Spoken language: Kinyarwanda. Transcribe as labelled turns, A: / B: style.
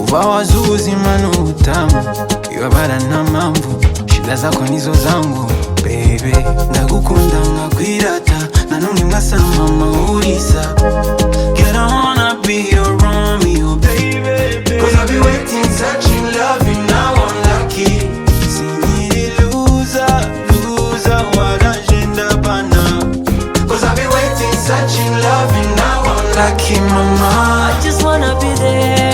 A: Kuva waza ubuzima n'ubutamu, ibabara nta mpamvu, shida zako nizo zangu baby. Ndagukunda nkakwirata, nta n'umwe mwasa mama urisa. Girl, I wanna be your Romeo, baby. 'Cause I've been waiting, searching, loving, now I'm lucky. Sinkiri loser, loser, waraje ndabana. 'Cause I've been waiting, searching, loving, now I'm lucky, mama.
B: I just wanna be there.